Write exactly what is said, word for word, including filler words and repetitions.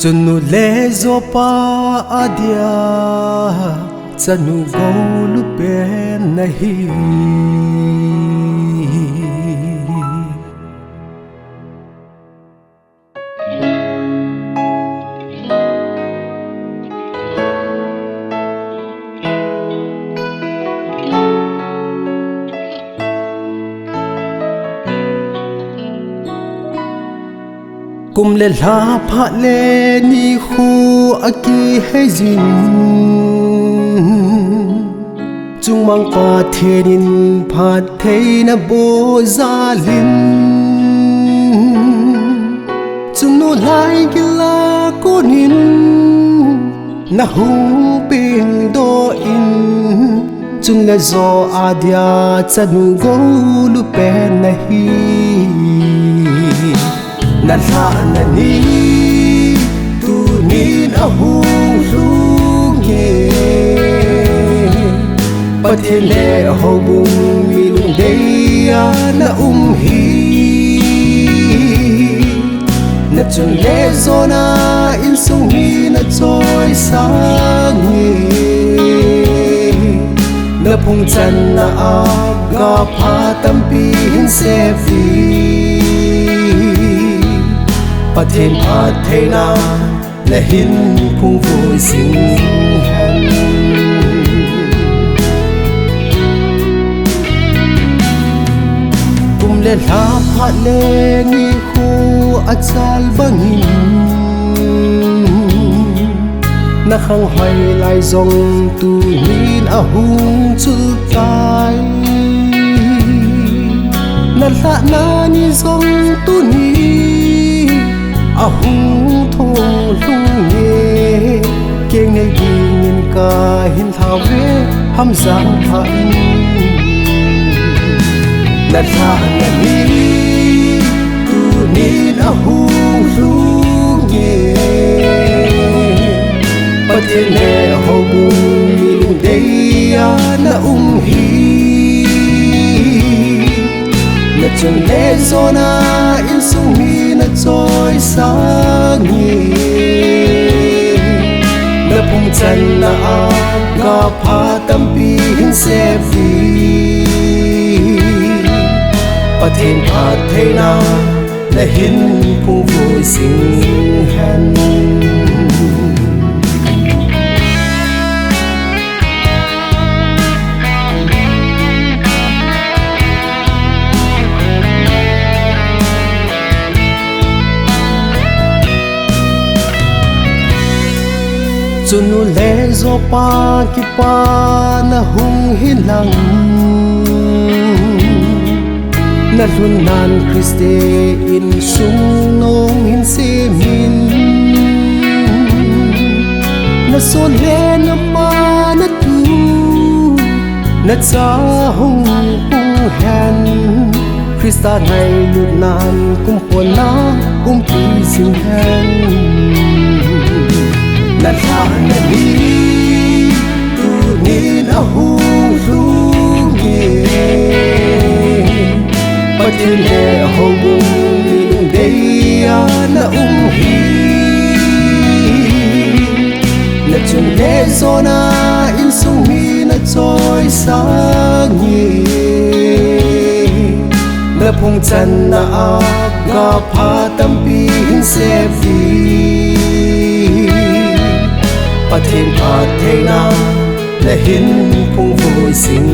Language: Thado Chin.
Chun nu le jopa adia chanu golu pen nahi. Kum le lha phat le nikho akihei jin, chungmang Pathen in phattheina boh jal in, chungnu laigil a kon in nahung pengdoh in, chun le jo adia chanu golu pen nahi. Nalhahna ni tunin ahung lhung e, Pathen le houbung mi lungdei a naum hi. Nachun le jona insung mi nachoisang e, naphung channa a gapha tampi hin sep e. Pathen phattheina nahin phungvui jing hen. Kum le lha phat le nikho achal bangin, nakhang hoilai jong tunin ahung chul tai. Nalhahna ni jong tuni ahung thong lhung e, keng nei dingin kahin lhau ve hamjang pha in. Nalhahna ni tunin ahung lhung e, Pathen le houbung mi lungdei a naum hi. Nachun le jona insung mi nachoisang e, naphung channa a gapha tampi hin sep e. Pathen phattheina nahin phungvui jing hen. Chun nu le jopa kipana hung hilang, nalhunnan Christian insung nong hin semin, nason le napa natu nacha hung pung hen. Christa ngailutnan kumponna umpi jing hen. Nalhahna ni tunin ahung lhung e, Pathen le houbung mi lungdei a naum hi. Nachun le jona insung mi nachoisang e, naphung channa a gapha tampi hin sep e. Pathen phattheina nahin phungvui jing